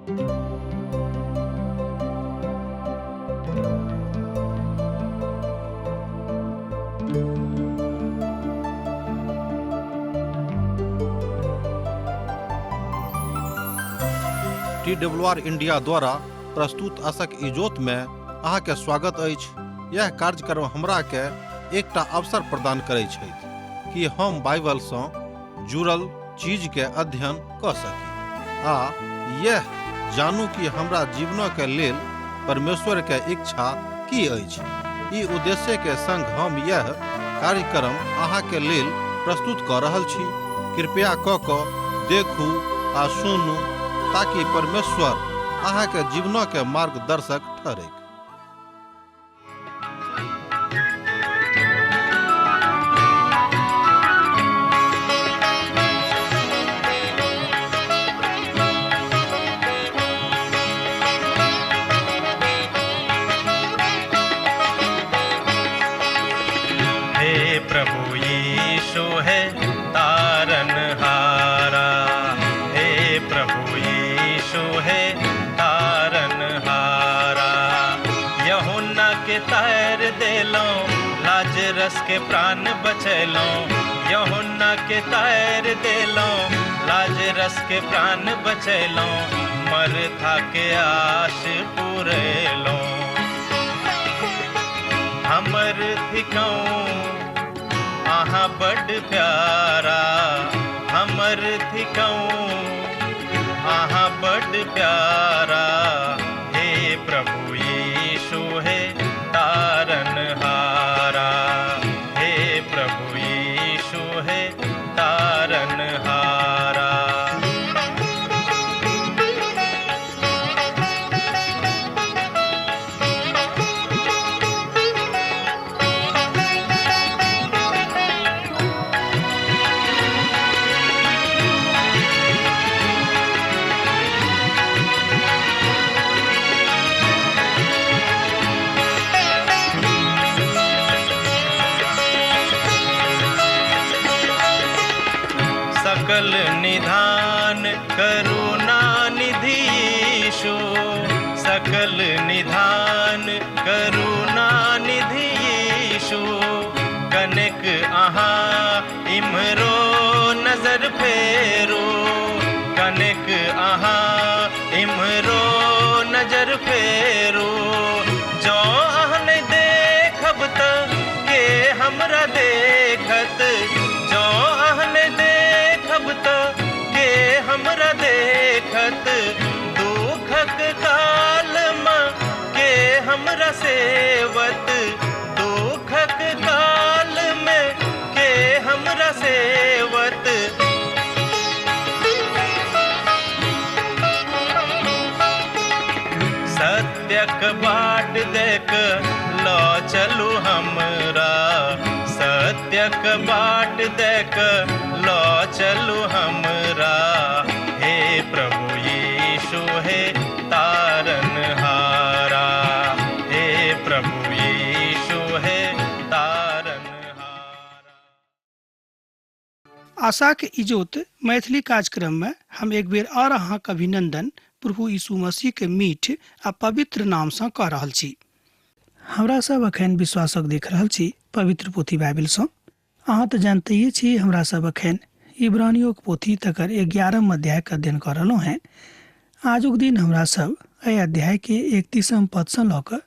T W R India द्वारा प्रस्तुत असक इजोत में अहाँके स्वागत अछि। यह कार्यक्रम हमरा के एकटा अवसर प्रदान करै छथि कि हम बाइबल सँ जुड़ल चीज के अध्ययन कऽ सकी आ यह जानू कि हमरा जीवनक के लेल परमेश्वर के इच्छा की अछि। ई उद्देश्य के संग हम यह कार्यक्रम अहाँ के लेल प्रस्तुत कऽ रहल छी। कृपया कऽ कऽ देखू आ सुनू ताकि परमेश्वर अहाँ के जीवनक के मार्गदर्शक ठहरैक। हे प्रभु यीशु है तारन हारा, हे प्रभु यीशु है तारन हारा। यहुन्ना के तार देलो, लाजरस के प्राण बचैलो। यहुन्ना के तार देलो, लाजरस के प्राण बचैलो। मरथा के आश पुरेलो। हमर थिकौं अहाँ बड प्यारा, हमर थिकौं अहाँ बड प्यारा। हे प्रभु यीशु हे तारन हारा, हे प्रभु यीशु हे तारन हारा। सकल निधान करुणा निधि यीशु, सकल निधान करुणा निधि यीशु। कनक अहाँ इम्हरो नजर फेरू, कनक अहाँ इम्हरो नजर फेरू। जँ अहाँ नहि देखब त के हमरा देखत, जँ अहाँ नहि देखब त के हमरा देखत। दुखक काल मे के हमरा सेवत, दुखक काल मे के हमरा सेवत। सत्यक बाट देख ल चलू हमरा, सत्यक बाट देख ल चलू हमरा। हे प्रभु यीशु हे तारन हारा, हे प्रभु यीशु हे तारन हारा। आशाक इजोत मैथिली कार्यक्रम में हम एक बेर और अहाँक अभिनंदन प्रभु यीशु मसीह के मीठ आ पवित्र नाम सँ कऽ रहल छी। हमरा सब अखन विश्वासक देख रहल छी पवित्र पोथी बाइबिल सँ। अहाँ तऽ जानते छी हमरा सब अखन इब्रानियोक पोथी तकर 11 अध्याय के अध्ययन कऽ रहलहुँ हेँ। आजुक दिन हमरा सब एहि अध्याय के 31 पद सँ लऽ कऽ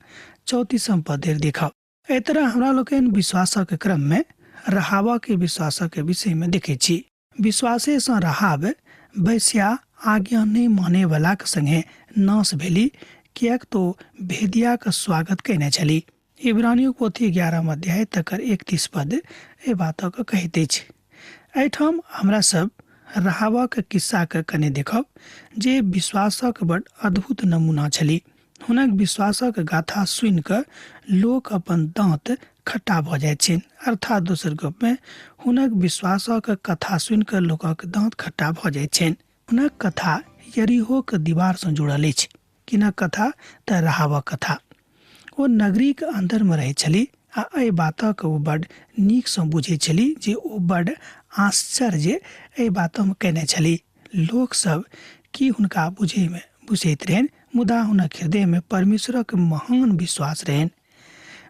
34 पद धरि देखब। एहि तरह हमरा लोकनि विश्वासक क्रम में रहाबा के विश्वासक विषय में देखै छी। विश्वासे सँ रहाब वैश्या आज्ञा नहि माने वलाक संगे नाश भेली, किएक तो भेदियाक स्वागत कयने छली। इब्रानियों पोथी 11 अध्याय तकर 31 पद एहि बातक कहैत अछि। एहिठाम हमरा सब रहाबक किस्साक कने देखब जे विश्वासक बड़ अद्भुत नमूना छली। हुनक विश्वासक गाथा सुनि कऽ लोक अपन दाँत खट्टा भऽ जाइत छनि, अर्थात दोसर गपमे हुनक विश्वासक कथा सुनि कऽ लोकक दाँत खट्टा भऽ जाइत छनि। हुनक कथा यरीहोक दीवारसँ जुड़ल अछि। किनक कथा तऽ रहाबक कथा। ओ नगरीक अन्दरमे रहैत छली आ एहि बातक ओ बड नीकसँ बुझैत छली जे ओ बड आश्चर्य एहि बातमे कयने छली। लोकसभ की हुनका बुझैमे बुझैत रहनि, मुदा हुनक हृदयमे परमेश्वरक महान विश्वास रहनि।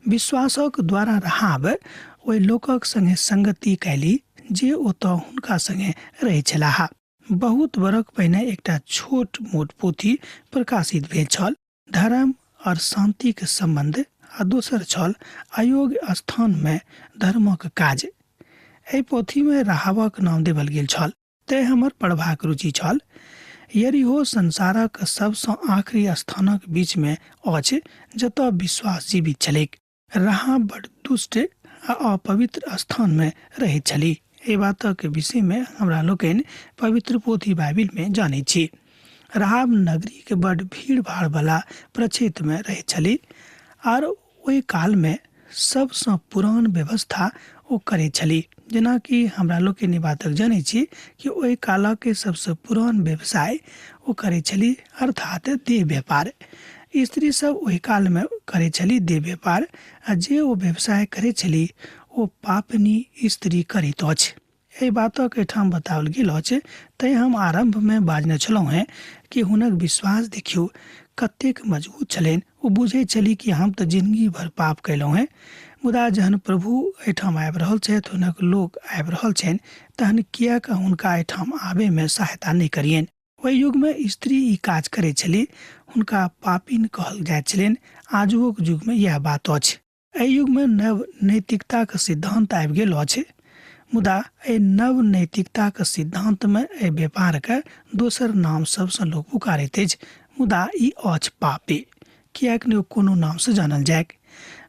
विश्वासक द्वारा राहाब ओहि लोकक संगे संगति कयली जे ओतऽ हुनका संगे रहै छलाह। बहुत बरख पहिने एकटा छोट मोट पोथी प्रकाशित भेल छल, धर्म और शांतिक सम्बन्ध, आ दोसर छल अयोग्य स्थानमे धर्मक काज। एहि पोथीमे राहाबक नाम देवल गेल छल, तेँ हमर पढ़बाक रुचि छल। यरीहो संसारक सबसँ आखिरी स्थानक बीचमे अछि जतऽ विश्वास जीवित छलैक। राहाब बड़ दुष्ट आ अपवित्र स्थानमे रहैत छली। एहि बातक विषयमे हमरा लोकनि पवित्र पोथी बाइबिलमे जानैत छी। राहाब नगरीक बड़ भीड़ भाड़ वाला प्रक्षेत्रमे रहैत छली आर ओहि कालमे सबसँ पुरान व्यवस्था ओ करैत छली। जेनाकि हमरा लोकनि ई बातक जनैत छी कि ओहि कालक सबसँ पुरान व्यवसाय ओ करैत छली, अर्थात देह व्यापार। स्त्री सब ओहि कालमे करैत छली देह व्यापार, आ जे ओ व्यवसाय करैत छली ओ पापनी स्त्री करैत अछि। एहि बातक एहिठाम बताओल गेल अछि। तैँ हम आरम्भमे बाजने छलहुँ हेँ कि हुनक विश्वास देखियौ कतेक मजबूत छलनि। ओ बुझैत छली कि हम तऽ जिनगी भरि पाप कयलहुँ हेँ, मुदा जहन प्रभु एहिठाम आबि रहल छथि, हुनक लोक आबि रहल छनि, तहन किएक हुनका एहिठाम आबयमे सहायता नहि करियनि। ओहि युगमे स्त्री ई काज करैत छली, हुनका पापिन कहल जाइत छलनि। आजुओक युगमे इएह बात अछि। एहि युगमे नव नैतिकताक सिद्धान्त आबि गेल अछि, मुदा एहि नव नैतिकताक सिद्धान्तमे एहि व्यापारके दोसर नाम सभसँ लोक पुकारैत अछि, मुदा ई अछि पापे, किएक नहि ओ कोनो नामसँ जानल जाइक।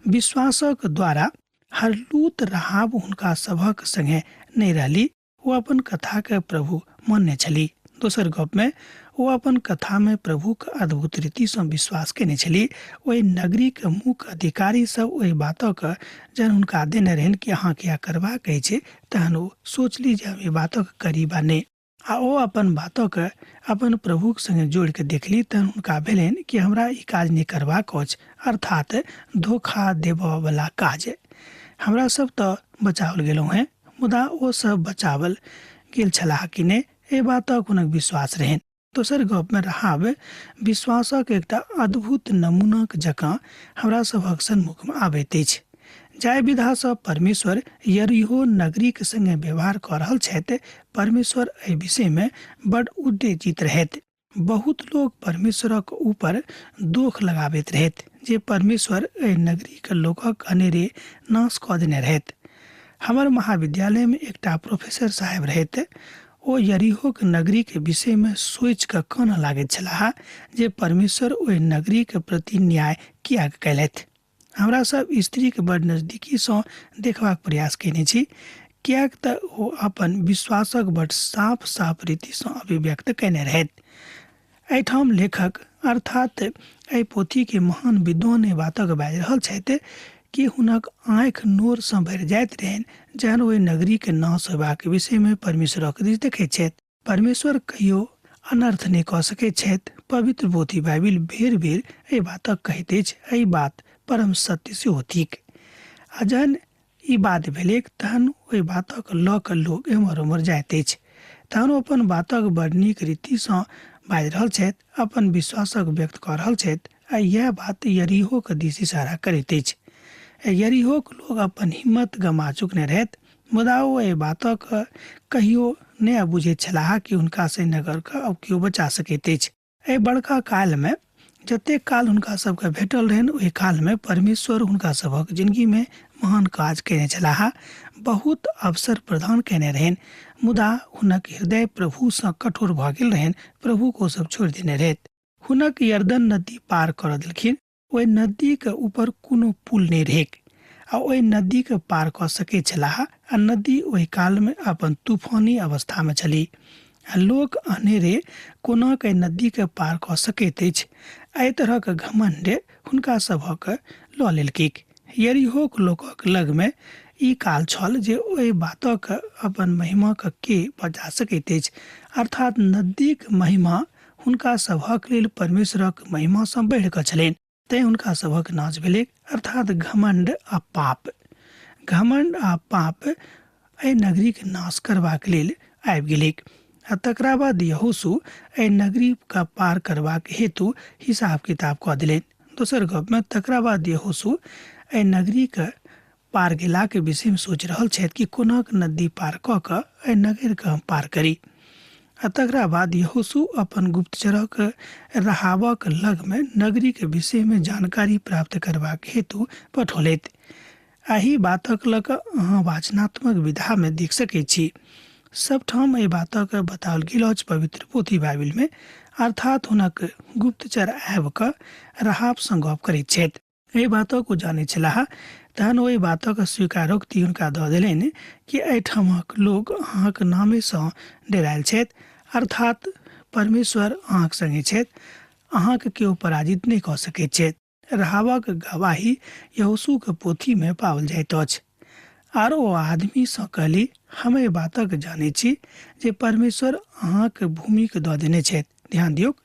विश्वासक द्वारा हरलूत राहाब हुनका सभक संगे नहि रहली, ओ अपन कथाके प्रभु मानने छली। दोसर गपमे ओ अपन कथामे प्रभुक अद्भुत रीतिसँ विश्वास केने छली। ओहि नगरीक मुख्य अधिकारी सब ओहि बातक जहन हुनका देने रहनि कि अहाँके इएह करबाक अछि, तहन ओ सोचली जे हम ई बातक करी वा नहि, आ ओ अपन बातक अपन प्रभुक संगे जोड़िके देखली, तहन हुनका भेलनि कि हमरा ई काज नहि करबाक अछि, अर्थात धोखा देबऽवला काज। हमरा सब तऽ बचाओल गेलहुँ हेँ, मुदा ओ सब बचावल गेल छलाह कि नहि, एहि बातक हुनक विश्वास रहनि। दोसर गपमे राहाब विश्वासक एकटा अद्भुत नमूनाक जकाँ हमरा सभक सन्मुखमे आबैत अछि। जाहि विधासँ परमेश्वर यरीहो नगरीक संगे व्यवहार कऽ रहल छथि, परमेश्वर एहि विषयमे बड उत्तेजित रहथि। बहुत लोक परमेश्वरक ऊपर दोख लगाबैत रहथि जे परमेश्वर एहि नगरीक लोकक अनेरे नाश कऽ देने रहथि। हमर महाविद्यालयमे एकटा प्रोफेसर साहेब रहथि। ओ यरीहोक नगरीक विषयमे सोचि कऽ कानऽ लागैत छलाह जे परमेश्वर ओहि नगरीक प्रति न्याय किएक कयलथि। हमरा सब स्त्रीके बड नजदीकीसँ देखबाक प्रयास कयने छी, किएक तऽ ओ अपन विश्वासक बड साफ साफ रीतिसँ अभिव्यक्त कयने रहथि। एहिठाम लेखक अर्थात एहि पोथीके महान विद्वान एहि बातक बाजि रहल छथि कि हुनक आँखि नोरसँ भरि जाइत रहनि जहन ओहि नगरीके नाश होयबाक विषयमे परमेश्वरक दिस देखैत छथि। परमेश्वर कहियो अनर्थ नहि कऽ सकैत छथि। पवित्र पोथी बाइबिल बेर बेर एहि बातक कहैत अछि। एहि बात परम सत्य सेहो थिक। आ जहन ई बात भेलैक तहन ओहि बातक लऽ कऽ लोक एम्हर ओम्हर जाइत अछि। तहन ओ अपन बातक बड़ नीक रीतिसँ बाजि रहल छथि, अपन विश्वासक व्यक्त कऽ रहल छथि, आ इएह बात यरीहोक दिस इशारा करैत अछि। यरीहोक लोक अपन हिम्मत गमा चुकने रहथि, मुदा ओ एहि बातक कहियो नहि बुझैत छलाह कि हुनका से नगरके अब केओ बचा सकैत अछि। एहि बड़का कालमे जतेक काल हुनका सबके भेटल रहनि, ओहि कालमे परमेश्वर हुनका सभक जिनगीमे महान काज कयने छलाह, बहुत अवसर प्रदान कयने रहनि, मुदा हुनक हृदय प्रभुसँ कठोर भऽ गेल रहनि। प्रभुक ओ सब छोड़ि देने रहथि। हुनक यर्दन नदी पार करऽ देलखिन। ओहि नदीके ऊपर कोनो पुल नहि रहैक आ ओहि नदीके पार कऽ सकैत छलाह, आ नदी ओहि कालमे अपन तूफानी अवस्थामे छली, आ लोक अनेरे कोना कऽ नदीके पार कऽ सकैत अछि, एहि तरहक घमण्ड हुनका सभक लऽ लेलकैक। यरीहोक लोकक लगमे ई काल छल जे ओहि बातक अपन महिमाके के बचा सकैत अछि, अर्थात नदीक महिमा हुनका सभक लेल परमेश्वरक महिमासँ बढ़ि कऽ छलनि, तैँ हुनका सभक नाच भेलैक, अर्थात घमण्ड आ पाप। घमण्ड आ पाप एहि नगरीक नाश करबाक लेल आबि गेलैक। आ तकरा बाद यहोशू एहि नगरीके पार करबाक हेतु हिसाब किताब कऽ देलनि। दोसर गपमे तकरा बाद यहोशू एहि नगरीके पार गेलाके विषयमे सोचि रहल छथि कि कोना नदी पार कऽ कऽ एहि नगरके हम पार करी। आ तकरा बाद यहोशू अपन गुप्तचरक रहाबक लगमे नगरीके विषयमे जानकारी प्राप्त करबाक हेतु पठौलथि। एहि बातक लऽ कऽ अहाँ वाचनात्मक विधामे देख सकैत छी। सबठाम एहि बातक बताओल गेल अछि पवित्र पोथी बाइबिलमे, अर्थात हुनक गुप्तचर आबि कऽ रहाबसँ गप करैत छथि। एहि बातक ओ जानैत छलाह, तहन ओहि बातक स्वीकारोक्ति हुनका दऽ देलनि कि एहिठामक लोक अहाँक नामेसँ डेरायल छथि, अर्थात परमेश्वर अहाँक संगे छथि, अहाँके केओ पराजित नहि कऽ सकैत छथि। रहाबक गवाही यहोशूक पोथीमे पाओल जाइत अछि। आर ओ आदमीसँ कहली, हम एहि बातक जानैत छी जे परमेश्वर अहाँक भूमिके दऽ देने छथि। ध्यान दियौक,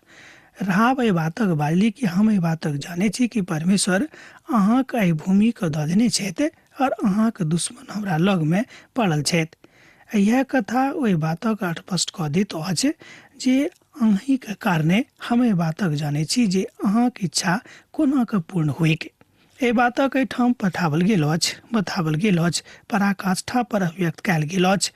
राहाब एहि बातक बाजली कि हम एहि बातक जानै छी कि परमेश्वर अहाँक एहि भूमिके दऽ देने छथि और अहाँक दुश्मन हमरा लगमे पड़ल छथि। इएह कथा ओहि बातक स्पष्ट कऽ दैत अछि जे अहीँके कारणे हम एहि बातक जानै छी जे अहाँक इच्छा कोना कऽ पूर्ण होइक। एहि बातक एहिठाम पठाओल गेल अछि, बताओल गेल अछि, पराकाष्ठा पर अभिव्यक्त कयल गेल अछि।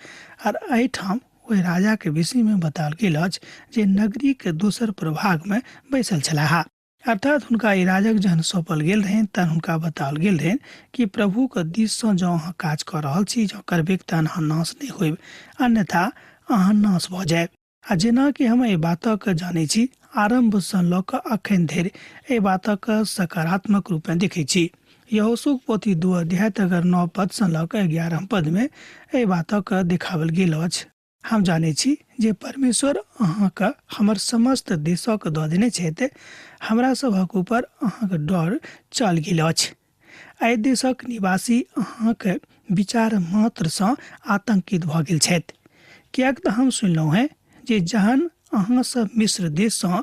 आर एहिठाम ओहि राजाके विषयमे बताओल गेल अछि जे नगरीके दोसर प्रभागमे बैसल छलाह। अर्थात हुनका ई राजक जहन सौंपल गेल रहनि तहन हुनका बताओल गेल रहनि कि प्रभुके दिससँ जँ अहाँ काज कऽ रहल छी, जँ करबैक तहन अहाँ नाश नहि होयब, अन्यथा अहाँ नाश भऽ जायब। आ जेना कि हम एहि बातक जानै छी, आरम्भसँ लऽ कऽ अखन धरि एहि बातक सकारात्मक रूपेँ देखै छी। यहोशूक पोथी 2 अध्याय तकर 9 पदसँ लऽ कऽ 11 पदमे एहि बातक देखाओल गेल अछि। हम जानै छी जे परमेश्वर अहाँके हमर समस्त देशक दऽ देने छथि, हमरा सभक ऊपर अहाँक डर चल गेल अछि। एहि देशक निवासी अहाँक विचार मात्रसँ आतंकित भऽ गेल छथि, किएक तऽ हम सुनलहुँ हेँ जे जहन अहाँ सब मिस्र देशसँ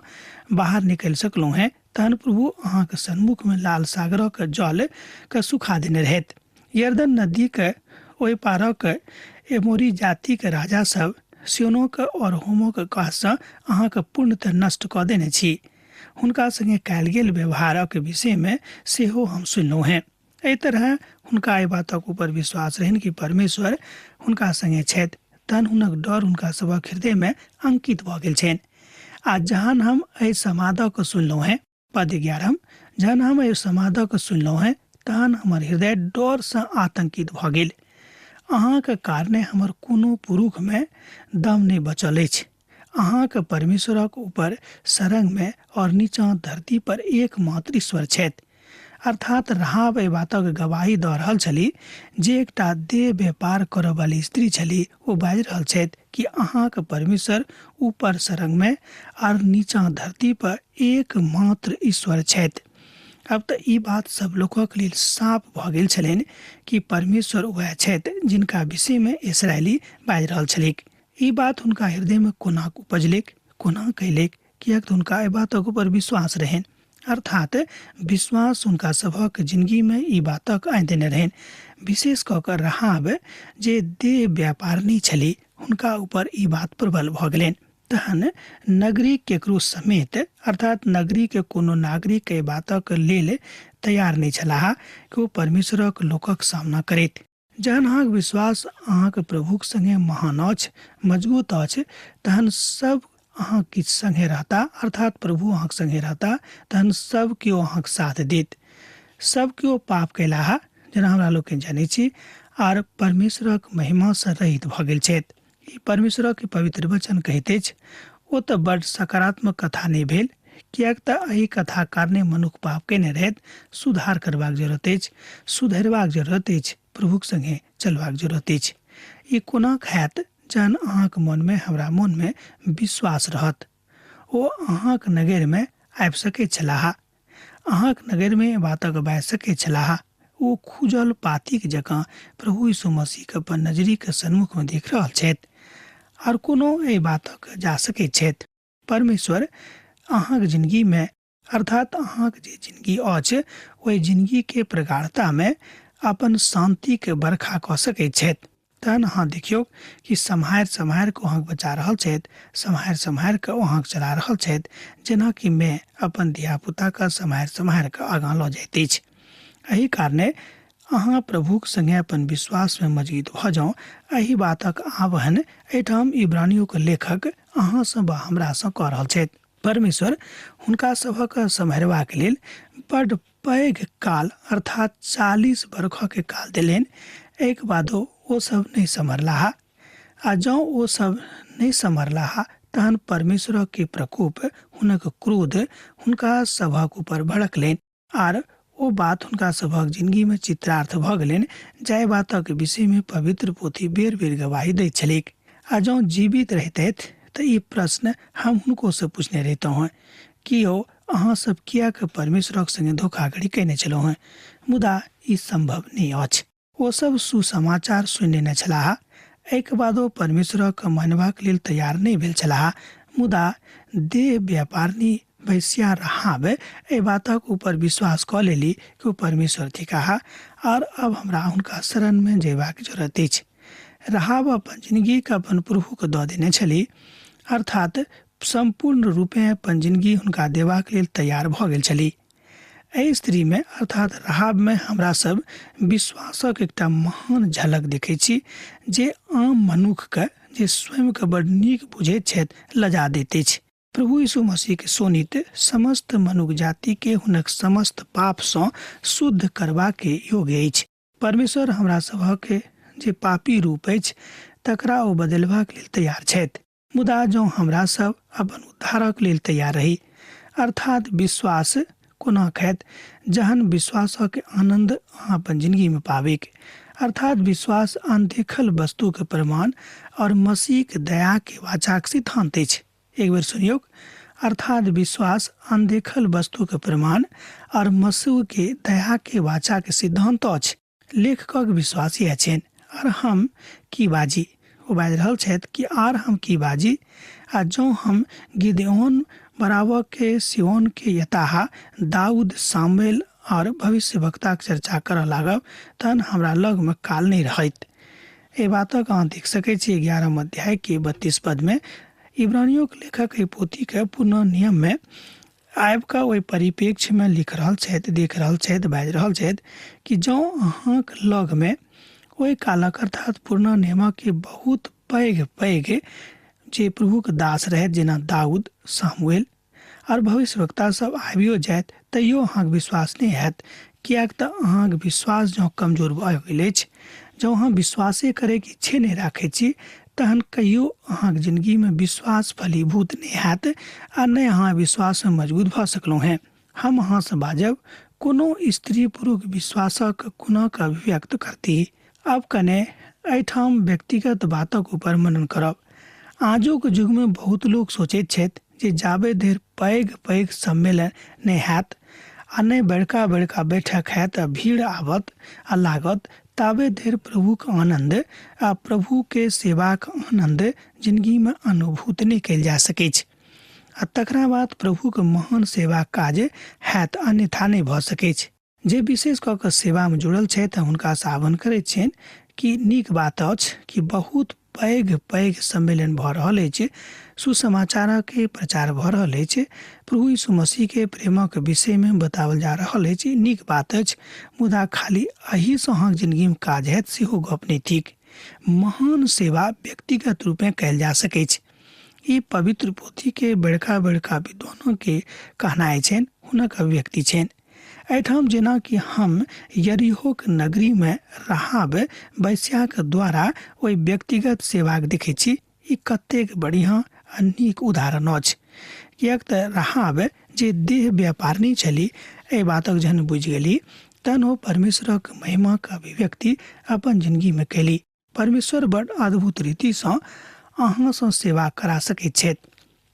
बाहर निकलि सकलहुँ हेँ तहन प्रभु अहाँक सन्मुखमे लाल सागरक जल के सुखा देने रहथि। यरदन नदीक ओहि पारक एमोरी जातिक राजा सब सियोनोक और होमोक काजसँ अहाँके पूर्णतः नष्ट कऽ देने छी। हुनका संगे कयल गेल व्यवहारक विषयमे सेहो हम सुनलहुँ हेँ। एहि तरह हुनका एहि बातक ऊपर विश्वास रहनि कि परमेश्वर हुनका संगे छथि, तहन हुनक डर हुनका सभक हृदयमे अंकित भऽ गेल छनि। आ जहन हम एहि समादक सुनलहुँ हेँ, पद 11, जहन हम एहि समादक सुनलहुँ हेँ तहन हमर हृदय डरसँ आतंकित भऽ गेल। अहाँके कारणे हमर कोनो पुरुषमे दम नहि बचल अछि। अहाँक परमेश्वरक ऊपर सरंगमे और नीचाँ धरती पर एकमात्र ईश्वर छथि। अर्थात राहाब एहि बातक गवाही दऽ रहल छली जे एकटा देह व्यापार करऽ वाली स्त्री छली, ओ बाजि रहल छथि कि अहाँक परमेश्वर ऊपर सरंगमे और नीचाँ धरती पर एकमात्र ईश्वर छथि। अब तऽ ई बात सब लोकक लेल साफ भऽ गेल छलनि कि परमेश्वर वएह छथि जिनका विषयमे इसराइली बाजि रहल छलिक। ई बात हुनका हृदयमे कोना उपजलैक, कोना कयलैक, किएक तऽ हुनका एहि बातक ऊपर विश्वास रहनि। अर्थात विश्वास हुनका सभक जिंदगीमे ई बातक आनि देने रहनि। विशेष कऽ कऽ राहाब जे देह व्यापारनी छली, हुनका ऊपर ई बात प्रबल भऽ गेलनि। तहन नगरी केकरो समेत, अर्थात नगरी के कोनो नागरिक एहि बातक लेल तैयार नहि छलाह कि ओ परमेश्वरक लोकक सामना करैत। जहन अहाँक विश्वास अहाँक प्रभुक संगे महान अछि, मजबूत अछि, तहन सब अहाँ किछु संगे रहता, अर्थात प्रभु अहाँक संगे रहता, तहन सब केओ अहाँक साथ देत। सब केओ पाप कयलाह, जेना हमरा लोकनि जानै छी, आर परमेश्वरक महिमासँ रहित भऽ गेल छथि। ई परमेश्वरक पवित्र वचन कहैत अछि। ओ तऽ बड्ड सकारात्मक कथा नहि भेल, किएक तऽ एहि कथा कारणे मनुख पाप कयने रहैत। सुधार करबाक जरूरत अछि, सुधरबाक जरूरत अछि, प्रभुक संगे चलबाक जरूरत अछि। ई कोना हैत जहन अहाँक मनमे हमरा मनमे विश्वास रहत? ओ अहाँक नगरमे आबि सकैत छलाह, अहाँक नगरमे बातक बाजि सकैत छलाह। ओ खुजल पातिक जकाँ प्रभु यीशु मसीहके अपन नजरिके सन्मुखमे देख रहल छथि, आर कोनो एहि बातक जा सकैत छथि। परमेश्वर अहाँक जिंदगीमे, अर्थात अहाँक जे जिंदगी अछि ओहि जिंदगीके प्रगाढ़तामे अपन शान्तिके बरखा कऽ सकैत छथि। तहन अहाँ देखियौ कि सम्हारि सम्हारि कऽ अहाँके बचा रहल छथि, सम्हारि सम्हारि कऽ अहाँके चला रहल छथि, जेनाकि माय अपन धियापुताके सम्हारि सम्हारि कऽ आगाँ लऽ जाइत अछि। एहि कारणे अहाँ प्रभुक संगे अपन विश्वासमे मजगूत भऽ जाउ। एहि बातक आह्वान एहिठाम इब्रानियोके लेखक अहाँसँ वा हमरासँ कऽ रहल छथि। परमेश्वर हुनका सभक सम्हारबाक लेल बड्ड पैघ काल अर्थात 40 बरखके काल देलनि। एहिके बादो ओ सब नहि सम्हरलाह, आ जँ ओ सब नहि सम्हरलाह तहन परमेश्वरके प्रकोप, हुनक क्रोध हुनका सभक ऊपर भड़कलनि, आर ओ बात हुनका सभक जिंदगी में चित्रार्थ भऽ गेलनि, जाहि बातक विषय में पवित्र पोथी बेर बेर गवाही दैत छलैक। आ जँ जीवित रहितथि तऽ ई प्रश्न हम हुनको से पूछने रहितहुँ हँ कि यौ अहाँ सब किएक परमेश्वरक संगे धोखाधड़ी कयने छलहुँ हँ? मुदा ई संभव नहि अछि। ओ सब सुसमाचार सुनि लेने छलाह, एहिके बादो परमेश्वरक मानबाक लेल तैयार नहि भेल छलाह। मुदा देह व्यापारिणी वैश्या रहाब एहि बातक ऊपर विश्वास कऽ लेली कि ओ परमेश्वर थिकाह और अब हमरा हुनका शरण में जयबाक जरूरत अछि। रहाब अपन जिंदगीके अपन प्रभुके दऽ देने छली, अर्थात सम्पूर्ण रूपे अपन जिंदगी हुनका देबाक लेल तैयार भऽ गेल छली। एहि स्त्रीमे अर्थात रहाबमे हमरा सब विश्वासक एकटा महान झलक देखै छी, जे आम मनुखके जे स्वयंके बड़ नीक बुझैत छथि लजा दैत अछि। प्रभु यीशु मसीहके शोणित समस्त मनुख जातिके हुनक समस्त पापसँ शुद्ध करबाके योग्य अछि। परमेश्वर हमरा सभक जे पापी रूप अछि तकरा ओ बदलबाक लेल तैयार छथि। मुदा जँ हमरा सब अपन उद्धारक लेल तैयार रही, अर्थात विश्वास कोना खायत जहन विश्वासक आनंद अहाँ अपन जिंदगी में पाबिक, अर्थात विश्वास अनदेखल वस्तु के प्रमाण और मसीह के दया के वाचाक सिद्धांत अछि। एक बेर सुनियौ, अर्थात विश्वास अनदेखल वस्तु के प्रमाण और मसीह के दया के वाचा के सिद्धांत अछि। लेखकक विश्वास इएह छनि, आर हम की बाजी? ओ बाजि रहल छथि कि आर हम की बाजी? आ जँ हम गिदोन, बराबक के, सियोन के यताहा, दाऊद, सामुएल और भविष्यवक्ताक चर्चा करऽ लागब तहन हमरा लगमे काल नहि रहैत। एहि बातक अहाँ देख सकैत छी 11 अध्याय के 32 पद में। इब्रानियों के लेखक एहि पोथी के पुनः नियम में आबि कऽ ओहि परिप्रेक्ष्यमे लिख रहल छथि, देख रहल छथि, बाजि रहल छथि कि जँ अहाँक लगमे ओहि कालक अर्थात पुरना नियमके बहुत पैघ पैघ जे प्रभुक दास रहथि, जेना दाऊद, सामुएल आओर भविष्यवक्ता सब आबियो जायत तैयो अहाँके विश्वास नहि हैत, किएक तऽ अहाँके विश्वास जँ कमजोर भऽ गेल अछि, जँ अहाँ विश्वासे करैके इच्छे नहि राखै छी, तहन कहियो अहाँके जिंदगीमे विश्वास फलीभूत नहि हैत आ नहि अहाँ विश्वासमे मजबूत भऽ सकलहुँ हेँ। हम अहाँसँ बाजब, कोनो स्त्री पुरुष विश्वासक गुणक अभिव्यक्त करती। आब कने एहिठाम व्यक्तिगत बातक ऊपर मनन करब। आजुक युगमे बहुत लोक सोचैत छथि जे जाबे धरि पैघ पैघ सम्मेलन नहि हैत आ नहि बड़का बड़का बैठक हैत आ भीड़ आवत आ लागत, ताबे धरि प्रभुक आनंद आ प्रभुके सेवाक आनंद जिंदगीमे अनुभूत नहि कयल जा सकैछ आ तकरा बाद प्रभुक महान सेवा काज हैत, अन्यथा नहि भऽ सकैछ। जे विशेष कऽ कऽ सेवामे जुड़ल छथि हुनकासँ आह्वान करैत छियनि कि नीक बात अछि कि बहुत पैघ पैघ सम्मेलन भऽ रहल अछि, सुसमाचारके प्रचार भऽ रहल अछि, प्रभु यीशु मसीहके प्रेमक विषयमे बताओल जा रहल अछि, नीक बात अछि। मुदा खाली एहिसँ अहाँके जिंदगीमे काज हैत सेहो गप नहि थिक। महान सेवा व्यक्तिगत रूपेँ कयल जा सकैछ। ई पवित्र पोथीके बड़का बड़का विद्वानोके कहनाइ छनि, हुनक अभिव्यक्ति छनि। एहिठाम जेनाकि हम यरीहोक नगरीमे रहाब वैश्याक द्वारा ओहि व्यक्तिगत सेवाक देखै छी, ई कतेक बढ़िआँ आ नीक उदाहरण अछि। किएक तऽ रहाब जे देह व्यापारिणी छली, एहि बातक जहन बुझि गेली तहन ओ परमेश्वरक महिमाक अभिव्यक्ति अपन जिंदगीमे कयली। परमेश्वर बड़ अद्भुत रीतिसँ अहाँसँ सेवा करा सकैत छथि,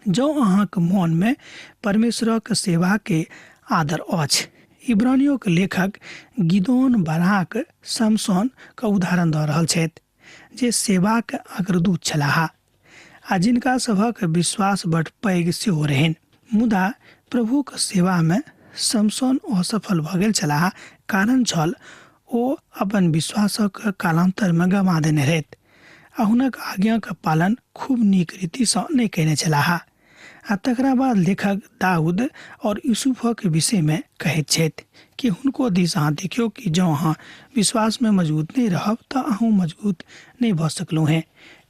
जँ अहाँक मोनमे परमेश्वरक सेवाके आदर अछि। इब्रानियोक लेखक गिदोन, बराक, समसोन के उदाहरण दऽ रहल छथि, जे सेवाक अग्रदूत छलाह आ जिनका सभक विश्वास बड पैघ सेहो रहनि। मुदा प्रभुक सेवामे समसोन असफल भऽ गेल छलाह, कारण छल ओ अपन विश्वासक कालान्तरमे गमा देने रहथि आ हुनक आज्ञाक पालन खूब नीक रीतिसँ नहि कयने छलाह। आ तकरा बाद लेखक दाऊद और यूसुफक विषयमे कहैत छथि कि हुनको दिस अहाँ देखियौ कि जँ अहाँ विश्वासमे मजबूत नहि रहब तऽ अहूँ मजबूत नहि भऽ सकलहुँ हेँ,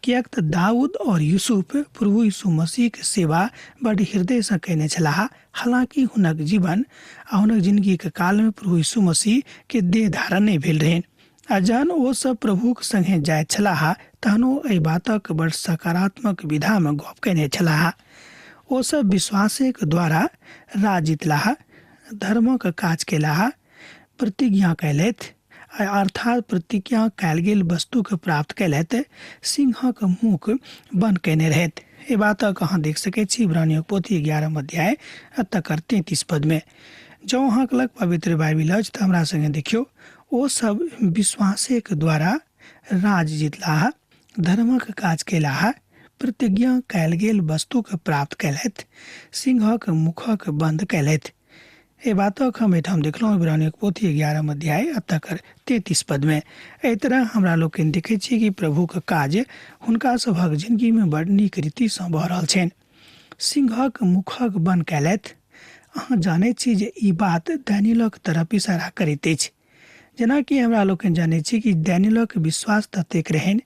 किएक तऽ दाऊद और यूसुफ प्रभु यीशु मसीहके सेवा बड़ हृदयसँ कयने छलाह। हालाँकि हुनक जीवन आ हुनक जिनगीके कालमे प्रभु यीशु मसीहके देह धारण नहि भेल रहनि, आ जहन ओ सब प्रभुक संगे जाइत छलाह तहन ओ एहि बातक बड़ सकारात्मक विधामे गप कयने छलाह। ओ सब विश्वासेक द्वारा राज जितलाह, धर्मक काज केलाह, प्रतिज्ञा कयलथि, आ अर्थात प्रतिज्ञा कयल गेल वस्तुके प्राप्त कयलथि, सिंहक मुख बन्द कयने रहथि। एहि बातक अहाँ देख सकैत छी इब्रानियोक पोथी 11 अध्याय आ तकर 33 पदमे। जँ अहाँके लग पवित्र बाइबिल अछि तऽ हमरा संगे देखियौ, ओ सब विश्वासेक द्वारा राज जितलाह, धर्मक काज केलाह, प्रतिज्ञा कयल गेल वस्तुके प्राप्त कयलथि, सिंहक मुखक बन्द कयलथि। एहि बातक हम एहिठाम देखलहुँ इब्रानियोक पोथी 11 अध्याय आ तकर 33 पदमे। एहि तरह हमरा लोकनि देखैत छी कि प्रभुक काज हुनका सभक जिनगीमे बड़ नीक रीतिसँ भऽ रहल छनि। सिंहक मुखक बन्द कयलथि। अहाँ जानैत छी जे ई बात दानियलक तरफ इशारा करैत अछि। जेनाकि हमरा लोकनि जानैत छी कि दानियलक विश्वास ततेक रहनि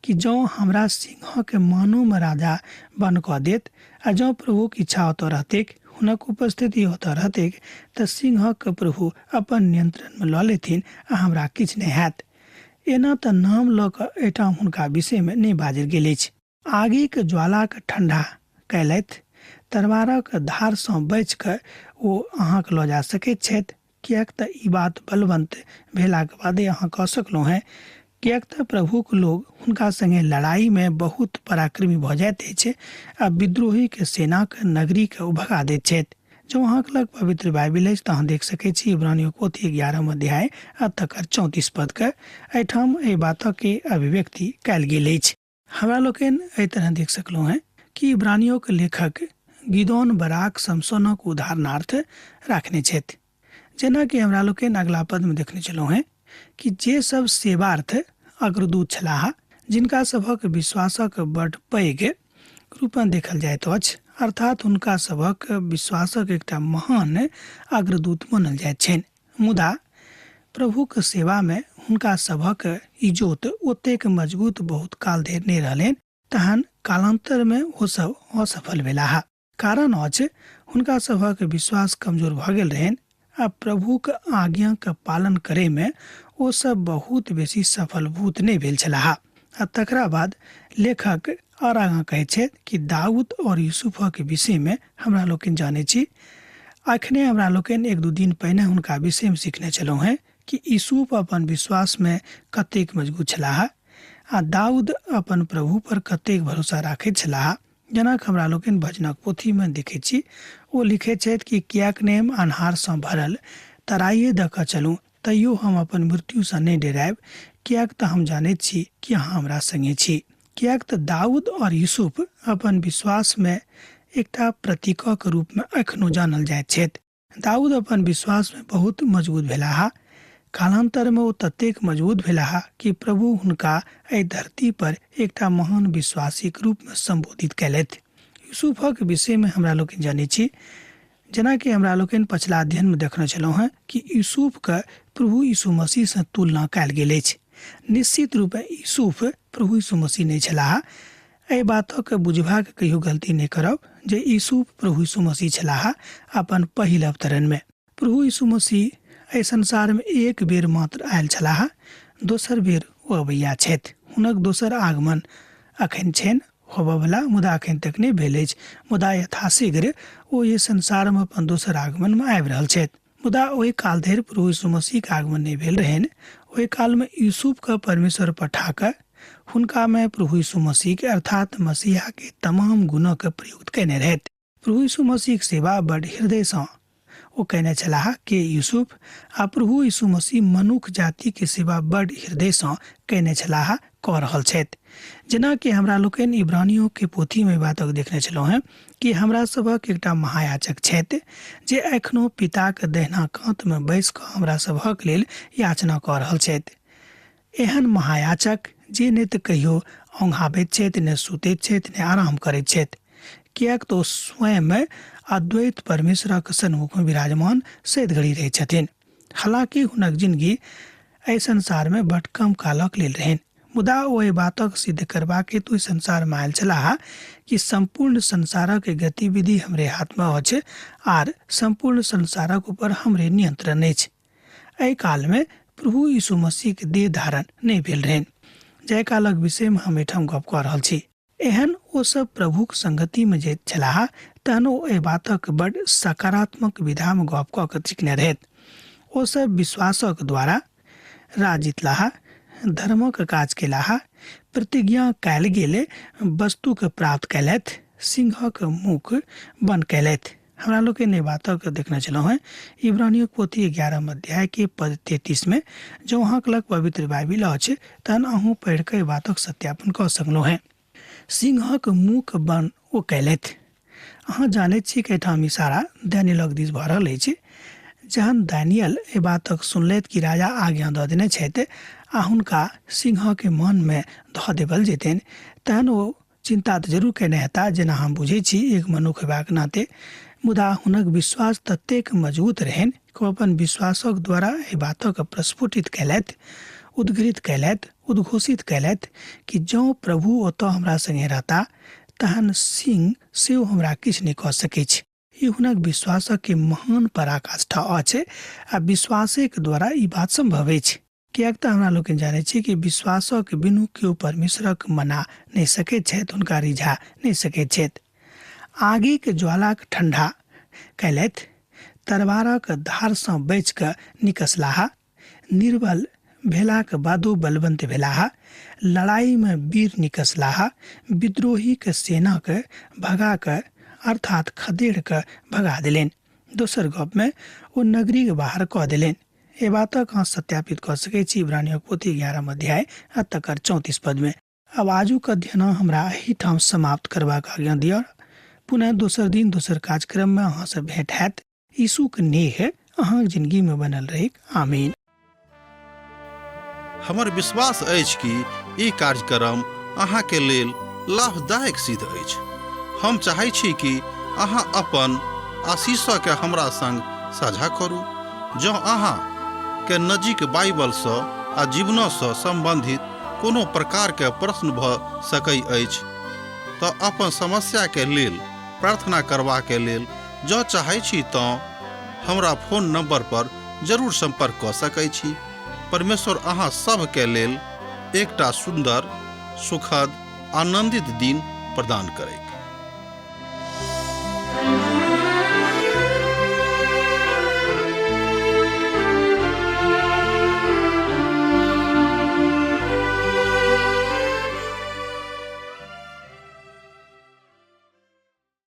कि जँ हमरा सिंहक मानोमे राजा बन्न कऽ देत आ जँ प्रभुक इच्छा ओतऽ रहतैक, हुनक उपस्थिति ओतऽ रहतैक, तऽ सिंहक प्रभु अपन नियंत्रणमे लऽ लेथिन आ हमरा किछु नहि हैत। एना तऽ नाम लऽ कऽ एहिठाम हुनका विषयमे नहि बाजल गेल अछि। आगिक ज्वालाक ठंडा कयलथि, तरवारक धारसँ बचि कऽ ओ अहाँक लऽ जा सकैत छथि, किएक तऽ ई बात बलवन्त भेलाक बादे अहाँ कऽ सकलहुँ हेँ, किएक तऽ प्रभुक लोक हुनका संगे लड़ाइमे बहुत पराक्रमी भऽ जाइत अछि आ विद्रोहीक सेनाक नगरीकेँ ओ भगा दैत छथि। जँ अहाँक लग पवित्र बाइबिल अछि तऽ अहाँ देख सकैत छी इब्रानियोक पोथी 11 अध्याय आ तकर 34 पदके। एहिठाम एहि बातक अभिव्यक्ति कयल गेल अछि। हमरा लोकनि एहि तरह देख सकलहुँ हेँ कि इब्रानियोक लेखक गिदोन, बराक, समसोनक उदाहरणार्थ राखने छथि। जेनाकि हमरा लोकनि अगला पदमे देखने छलहुँ हेँ कि जे सब सेवार्थ अग्रदूत छलाह, जिनका सभक विश्वासक बड पैघ रूपमे देखल जाइत अछि, अर्थात हुनका सभक विश्वासक एकटा महान अग्रदूत मानल जाइत छनि, मुदा प्रभुक सेवामे हुनका सभक इजोत ओतेक मजबूत बहुत काल धरि नहि रहलनि, तहन कालान्तरमे ओसभ असफल भेलाह। कारण अछि हुनका सभक विश्वास कमजोर भऽ गेल रहनि आ प्रभुक आज्ञाक पालन करैमे ओसभ बहुत बेसी सफलभूत नहि भेल छलाह। आ तकरा बाद लेखक आओर आगाँ कहैत छथि कि दाऊद आओर यूसुफक विषयमे हमरा लोकनि जानैत छी। अखने हमरा लोकनि 1-2 दिन पहिने हुनका विषयमे सिखने छलहुँ हेँ कि यूसुफ अपन विश्वासमे कतेक मजबूत छलाह आ दाऊद अपन प्रभु पर कतेक भरोसा राखैत छलाह। जेना हमरा लोकनि भजनक पोथीमे देखैत छी, ओ लिखैत छथि कि किएक नहि हम अन्हारसँ भरल तराइए दऽ कऽ चलू, तैयो हम अपन मृत्युसँ नहि डेरायब, किएक तऽ हम जानैत छी कि अहाँ हमरा संगे छी। किएक तऽ दाऊद और यूसुफ अपन विश्वासमे एकटा प्रतीकक रूपमे एखनो जानल जाइत छथि। दाऊद अपन विश्वासमे बहुत मजबूत भेलाह। कालान्तरमे ओ ततेक मजबूत भेलाह कि प्रभु हुनका एहि धरती पर एकटा महान विश्वासीक रूपमे सम्बोधित कयलथि। यूसुफक विषयमे हमरा लोकनि जनैत छी, जेनाकि हमरा लोकनि पछिला अध्ययनमे देखने छलहुँ हेँ कि यूसुफके प्रभु यीशु मसीहसँ तुलना कयल गेल अछि। निश्चित रूपेँ यूसुफ प्रभु यीशु मसीह नहि छलाह। एहि बातक बुझबाक कहियो गलती नहि करब जे यूसुफ प्रभु यीशु मसीह छलाह अपन पहिल अवतरणमे। प्रभु यीशु मसीह एहि संसारमे एक बेर मात्र आयल छलाह, दोसर बेर ओ अबैया छथि। हुनक दोसर आगमन अखन छनि होबयवला, मुदा अखन तक नहि भेल अछि, मुदा यथाशीघ्र ओ एहि संसारमे अपन दोसर आगमनमे आबि रहल छथि। मुदा ओहि काल धरि प्रभु यीशु मसीहके आगमन नहि भेल रहनि। ओहि कालमे यूसुफके परमेश्वर पठा कऽ हुनकामे प्रभु यीशु मसीहके अर्थात मसीहाके तमाम गुणक प्रयुक्त कयने रहथि। प्रभु यीशु मसीहक सेवा बड हृदयसँ ओ कयने छलाह के यूसुफ, आ प्रभु यीशु मसीह मनुख जातिके सेवा बड हृदयसँ कयने छलाह कऽ रहल छथि। जेनाकि हमरा लोकनि इब्रानियों के पोथी में बातक देखने छलहुँ हेँ कि हमरा सभक एकटा महायाजक छथि जे एखनो पिताक दहिना कात में बैस कऽ हमरा सभक लेल याचना कऽ रहल छथि। एहन महायाचक जे नहि तऽ कहियो औंघाबैत छथि, ने सुतैत छथि, ने आराम करैत छथि, किएक तऽ ओ स्वयं अद्वैत परमेश्वरक सन्मुख में विराजमान सैत घड़ी रहैत छथिन। हालांकि हुनक जिंदगी एहि संसार में बड कम कालक लेल रहनि, मुदा ओ एहि बातक सिद्ध करबाक हेतु एहि संसार में आयल छलाह कि सम्पूर्ण संसारक गतिविधि हमरे हाथ में अछि आर सम्पूर्ण संसारक ऊपर हमरे नियंत्रण अछि। एहि काल में प्रभु यीशु मसीह के देह धारण नहि भेल रहनि, जाहि कालक विषय में हम एहिठाम गप कऽ रहल छी। एहन ओ सब प्रभुक संगति में जाइत छलाह तहन ओ एहि बातक बड सकारात्मक विधा में गप कऽ के सीखने रहथि। ओ सब विश्वासक द्वारा राज जितलाह, धर्मक काज केलाह, प्रतिज्ञा कयल गेल वस्तुके प्राप्त कयलथि, सिंहक मुख बंद कयलथि। हमरा लोकनि एहि बातक देखने छलहुँ हेँ इब्रानियों पोथी 11 अध्याय के पद 33 में। जँ अहाँक लग पवित्र बाइबिल अछि तहन अहूँ पढ़ि कऽ एहि बातक सत्यापन कऽ सकलहुँ हेँ। सिंहक मुख बंद ओ कयलथि। अहाँ जानैत छी कि एहिठाम इशारा दानियलक दिस भऽ रहल अछि। जहन दानियल एहि बातक सुनलथि कि राजा आज्ञा दऽ देने छथि आ हुनका सिंहके मनमे धऽ देबल जेतनि, तहन ओ चिन्ता तऽ जरूर कयने हेताह, जेना हम बुझै छी एक मनुख हेबाक नाते, मुदा हुनक विश्वास ततेक मजबूत रहनि कि ओ अपन विश्वासक द्वारा एहि बातक प्रस्फुटित कयलथि, उद्घृत कयलथि, उद्घोषित कयलथि कि जँ प्रभु ओतऽ हमरा सङ्गे रहता तहन सिंह सेहो हमरा किछु नहि कऽ सकैछ। ई हुनक विश्वासक के महान पराकाष्ठा अछि आ विश्वासेक द्वारा ई बात सम्भव अछि, किएक तऽ हमरा लोकनि जानैत छी कि विश्वासक बिनु केओ परमेश्वरक मना नहि सकैत छथि, हुनका रिझा नहि सकैत छथि। आगिक ज्वालाक ठंडा कयलथि, तरवारक धारसँ बचि कऽ निकसलाह, निर्बल भेलाक बादो बलवंत भेलाह, लड़ाईमे वीर निकसलाह, विद्रोहीक सेनाके भगा कऽ अर्थात खदेड़ कऽ भगा देलनि। दोसर गपमे ओ नगरीके बाहर कऽ देलनि। एहि बातक अहाँ सत्यापित कऽ सकैत छी इब्रानियों पोथी 11 अध्याय आ तकर 34 पदमे। आब आजुक अध्ययन हमरा एहिठाम समाप्त करबाक आज्ञा दिअ। पुनः दोसर दिन दोसर कार्यक्रममे अहाँसँ भेंट हैत। यीशुक नेह अहाँक जिंदगीमे बनल रहैक। आमीन। हमर विश्वास अछि कि ई कार्यक्रम अहाँके लेल लाभदायक सिद्ध अछि। हम चाहै छी कि अहाँ अपन आशीषके हमरा संग साझा करू। जँ अहाँ के नजीक बाइबलसँ आ जीवनसँ सम्बन्धित कोनो प्रकारके प्रश्न भऽ सकै अछि तऽ अपन समस्याके लेल प्रार्थना करबाके लेल जँ चाहै छी तँ हमरा फोन नंबर पर जरूर संपर्क कऽ सकै छी। परमेश्वर अहाँ सभके लेल एकटा सुन्दर, सुखद, आनंदित दिन प्रदान करैत।